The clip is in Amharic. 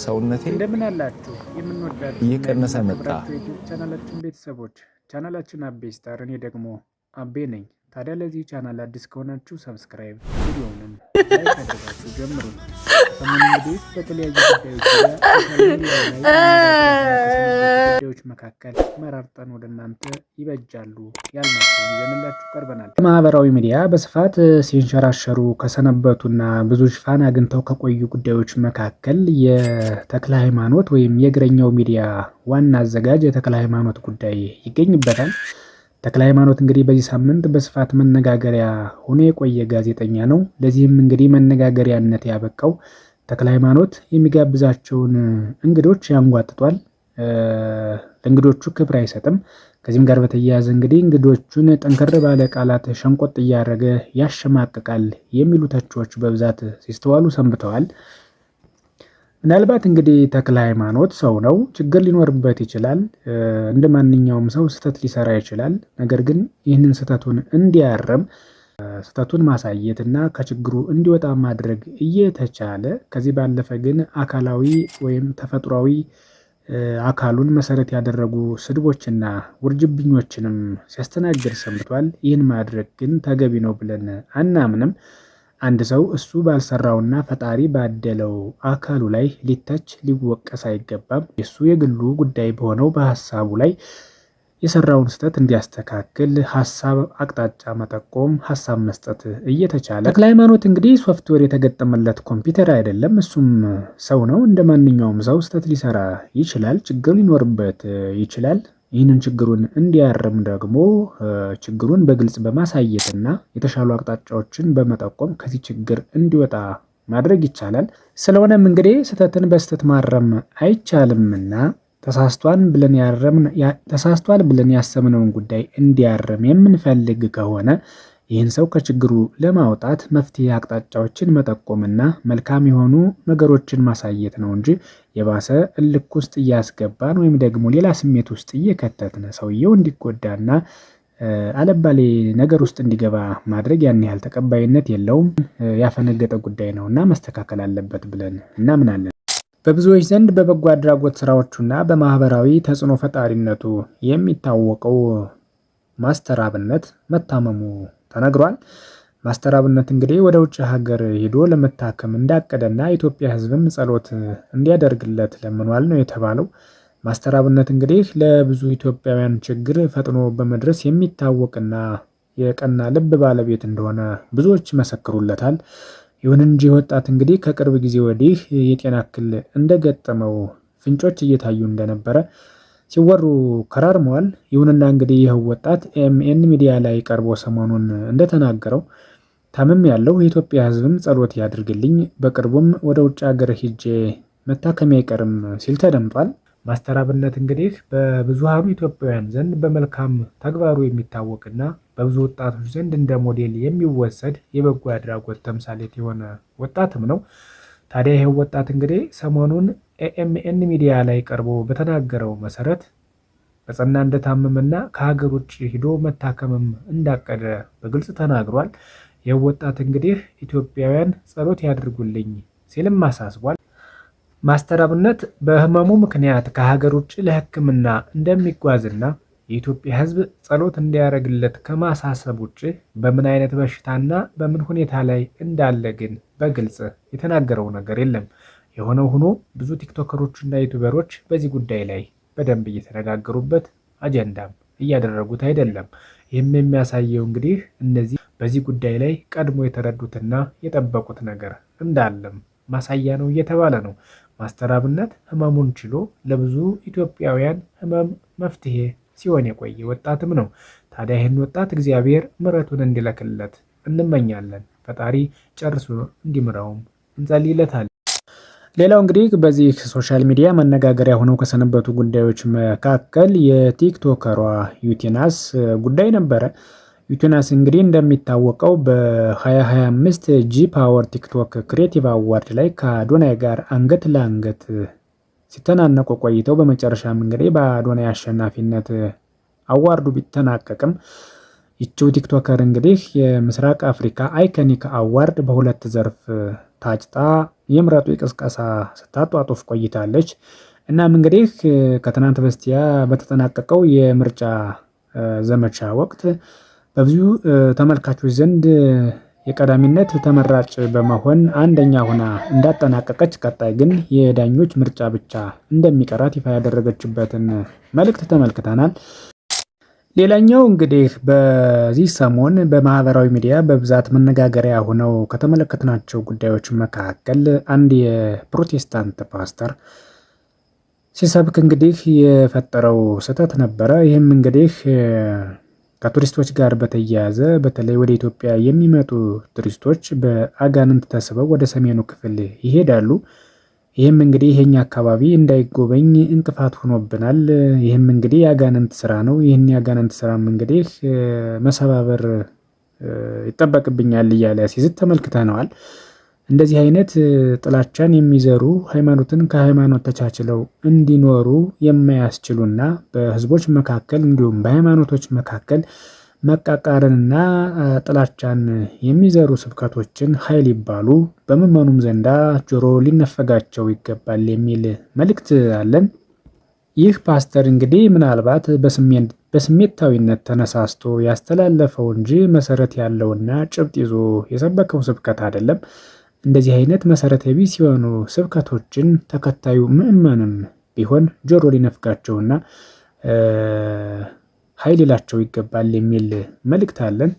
ሰውነቴ እንደምን አላችሁ የምንወዳችሁ እና እየቀነሰ መጣ። የምናከብራችሁ የዩቲዩብ ቻናላችን ቤተሰቦች፣ ቻናላችን አቤ ስታር፣ እኔ ደግሞ አቤ ነኝ። ታዲያ ለዚህ ቻናል አዲስ ከሆናችሁ subscribe፣ ቪዲዮውንም like አድርጋችሁ ጀምሩ። ሰሞኑን እንግዲህ በተለያዩ ጉዳዮች ዙሪያ social media ላይ መነጋገሪያ ጉዳዮች መካከል መራርጠን ወደ እናንተ ይበጃሉ ያልናቸውን ይዘንላችሁ ቀርበናል። በማህበራዊ ሚዲያ በስፋት ሲንሸራሸሩ ከሰነበቱና ብዙ ሽፋን አግኝተው ከቆዩ ጉዳዮች መካከል የተክለ ሃይማኖት ወይም የእግረኛው ሚዲያ ዋና አዘጋጅ የተክለ ሃይማኖት ጉዳይ ይገኝበታል። ተክለ ሃይማኖት እንግዲህ በዚህ ሳምንት በስፋት መነጋገሪያ ሆኖ የቆየ ጋዜጠኛ ነው። ለዚህም እንግዲህ መነጋገሪያነት ያበቃው ተክለ ሃይማኖት የሚጋብዛቸውን እንግዶች ያንጓጥጧል፣ ለእንግዶቹ ክብር አይሰጥም። ከዚህም ጋር በተያያዘ እንግዲህ እንግዶቹን ጠንከር ባለ ቃላት ሸንቆጥ እያደረገ ያሸማቅቃል የሚሉ ተቺዎች በብዛት ሲስተዋሉ ሰንብተዋል። ምናልባት እንግዲህ ተክለ ሃይማኖት ሰው ነው፣ ችግር ሊኖርበት ይችላል። እንደ ማንኛውም ሰው ስህተት ሊሰራ ይችላል። ነገር ግን ይህንን ስህተቱን እንዲያርም ስህተቱን ማሳየት እና ከችግሩ እንዲወጣ ማድረግ እየተቻለ፣ ከዚህ ባለፈ ግን አካላዊ ወይም ተፈጥሯዊ አካሉን መሰረት ያደረጉ ስድቦችና ውርጅብኞችንም ሲያስተናግድ ሰንብቷል። ይህን ማድረግ ግን ተገቢ ነው ብለን አናምንም። አንድ ሰው እሱ ባልሰራውና ፈጣሪ ባደለው አካሉ ላይ ሊተች ሊወቀስ አይገባም። የእሱ የግሉ ጉዳይ በሆነው በሀሳቡ ላይ የሰራውን ስህተት እንዲያስተካክል ሀሳብ አቅጣጫ መጠቆም፣ ሀሳብ መስጠት እየተቻለ፣ ተክለ ሃይማኖት እንግዲህ ሶፍትዌር የተገጠመለት ኮምፒውተር አይደለም። እሱም ሰው ነው። እንደ ማንኛውም ሰው ስህተት ሊሰራ ይችላል። ችግር ሊኖርበት ይችላል። ይህንን ችግሩን እንዲያርም ደግሞ ችግሩን በግልጽ በማሳየትና የተሻሉ አቅጣጫዎችን በመጠቆም ከዚህ ችግር እንዲወጣ ማድረግ ይቻላል። ስለሆነም እንግዲህ ስህተትን በስህተት ማረም አይቻልምና ተሳስቷል ብለን ያሰብነውን ጉዳይ እንዲያርም የምንፈልግ ከሆነ ይህን ሰው ከችግሩ ለማውጣት መፍትሄ አቅጣጫዎችን መጠቆምና መልካም የሆኑ ነገሮችን ማሳየት ነው እንጂ የባሰ እልክ ውስጥ እያስገባን ወይም ደግሞ ሌላ ስሜት ውስጥ እየከተትን ሰውየው እንዲጎዳና አለባሌ ነገር ውስጥ እንዲገባ ማድረግ ያን ያህል ተቀባይነት የለውም። ያፈነገጠ ጉዳይ ነውና መስተካከል አለበት ብለን እናምናለን። በብዙዎች ዘንድ በበጎ አድራጎት ስራዎቹና በማህበራዊ ተጽዕኖ ፈጣሪነቱ የሚታወቀው ማስተር አብነት መታመሙ ተነግሯል። ማስተር አብነት እንግዲህ ወደ ውጭ ሀገር ሄዶ ለመታከም እንዳቀደና የኢትዮጵያ ሕዝብም ጸሎት እንዲያደርግለት ለምኗል ነው የተባለው። ማስተር አብነት እንግዲህ ለብዙ ኢትዮጵያውያን ችግር ፈጥኖ በመድረስ የሚታወቅና የቀና ልብ ባለቤት እንደሆነ ብዙዎች ይመሰክሩለታል። ይሁን እንጂ ወጣት እንግዲህ ከቅርብ ጊዜ ወዲህ የጤና እክል እንደገጠመው ፍንጮች እየታዩ እንደነበረ ሲወሩ ከራርመዋል። ይሁንና እንግዲህ ይኸው ወጣት ኤኤምኤን ሚዲያ ላይ ቀርቦ ሰሞኑን እንደተናገረው ታምሜያለሁ፣ የኢትዮጵያ ሕዝብም ጸሎት ያድርግልኝ፣ በቅርቡም ወደ ውጭ ሀገር ሂጄ መታከሜ አይቀርም ሲል ተደምጧል። ማስተር አብነት እንግዲህ በብዙሃኑ ኢትዮጵያውያን ዘንድ በመልካም ተግባሩ የሚታወቅና በብዙ ወጣቶች ዘንድ እንደ ሞዴል የሚወሰድ የበጎ አድራጎት ተምሳሌት የሆነ ወጣትም ነው። ታዲያ ይሄው ወጣት እንግዲህ ሰሞኑን ኤኤምኤን ሚዲያ ላይ ቀርቦ በተናገረው መሰረት በጸና እንደታመመና ከሀገር ውጭ ሂዶ መታከምም እንዳቀደ በግልጽ ተናግሯል። ይህ ወጣት እንግዲህ ኢትዮጵያውያን ጸሎት ያድርጉልኝ ሲልም አሳስቧል። ማስተር አብነት በህመሙ ምክንያት ከሀገር ውጭ ለሕክምና እንደሚጓዝና የኢትዮጵያ ሕዝብ ጸሎት እንዲያደርግለት ከማሳሰብ ውጭ በምን አይነት በሽታና በምን ሁኔታ ላይ እንዳለ ግን በግልጽ የተናገረው ነገር የለም። የሆነው ሆኖ ብዙ ቲክቶከሮች እና ዩቱበሮች በዚህ ጉዳይ ላይ በደንብ እየተነጋገሩበት አጀንዳም እያደረጉት አይደለም። ይህም የሚያሳየው እንግዲህ እነዚህ በዚህ ጉዳይ ላይ ቀድሞ የተረዱትና የጠበቁት ነገር እንዳለም ማሳያ ነው እየተባለ ነው። ማስተር አብነት ህመሙን ችሎ ለብዙ ኢትዮጵያውያን ህመም መፍትሄ ሲሆን የቆየ ወጣትም ነው። ታዲያ ይህን ወጣት እግዚአብሔር ምሕረቱን እንዲልክለት እንመኛለን። ፈጣሪ ጨርሶ እንዲምረውም እንጸልይለታለን። ሌላው እንግዲህ በዚህ social media መነጋገሪያ ሆነው ከሰነበቱ ጉዳዮች መካከል የቲክቶከሯ ዩቲናስ ጉዳይ ነበረ። ዩቲናስ እንግዲህ እንደሚታወቀው በ2025 G Power TikTok Creative Award ላይ ከአዶናይ ጋር አንገት ለአንገት ሲተናነቁ ቆይተው በመጨረሻም እንግዲህ በአዶናይ አሸናፊነት award ኡ ቢጠናቀቅም ይቺው ቲክቶከር እንግዲህ የምስራቅ አፍሪካ iconic award በሁለት ዘርፍ ታጭታ የምረጡ ቅስቀሳ ስታጧጡፍ ቆይታለች። እናም እንግዲህ ከትናንት በስቲያ በተጠናቀቀው የምርጫ ዘመቻ ወቅት በብዙ ተመልካቾች ዘንድ የቀዳሚነት ተመራጭ በመሆን አንደኛ ሆና እንዳጠናቀቀች፣ ቀጣይ ግን የዳኞች ምርጫ ብቻ እንደሚቀራት ይፋ ያደረገችበትን መልእክት ተመልክተናል። ሌላኛው እንግዲህ በዚህ ሰሞን በማህበራዊ ሚዲያ በብዛት መነጋገሪያ ሆነው ከተመለከትናቸው ጉዳዮች መካከል አንድ የፕሮቴስታንት ፓስተር ሲሰብክ እንግዲህ የፈጠረው ስህተት ነበረ። ይህም እንግዲህ ከቱሪስቶች ጋር በተያያዘ በተለይ ወደ ኢትዮጵያ የሚመጡ ቱሪስቶች በአጋንንት ተስበው ወደ ሰሜኑ ክፍል ይሄዳሉ። ይህም እንግዲህ ይሄኛ አካባቢ እንዳይጎበኝ እንቅፋት ሆኖብናል። ይህም እንግዲህ የአጋንንት ስራ ነው። ይህን የአጋንንት ስራም እንግዲህ መሰባበር ይጠበቅብኛል እያለ ሲዝት ተመልክተነዋል። እንደዚህ አይነት ጥላቻን የሚዘሩ፣ ሃይማኖትን ከሃይማኖት ተቻችለው እንዲኖሩ የማያስችሉና በህዝቦች መካከል እንዲሁም በሃይማኖቶች መካከል መቃቃርንና ጥላቻን የሚዘሩ ስብከቶችን ኃይል ይባሉ፣ በምዕመኑም ዘንዳ ጆሮ ሊነፈጋቸው ይገባል የሚል መልእክት አለን። ይህ ፓስተር እንግዲህ ምናልባት በስሜታዊነት ተነሳስቶ ያስተላለፈው እንጂ መሰረት ያለውና ጭብጥ ይዞ የሰበከው ስብከት አይደለም። እንደዚህ አይነት መሰረተ ቢስ የሆኑ ስብከቶችን ተከታዩ ምዕመንም ቢሆን ጆሮ ሊነፍጋቸውና ኃይል ሊላቸው ይገባል የሚል መልእክት አለን።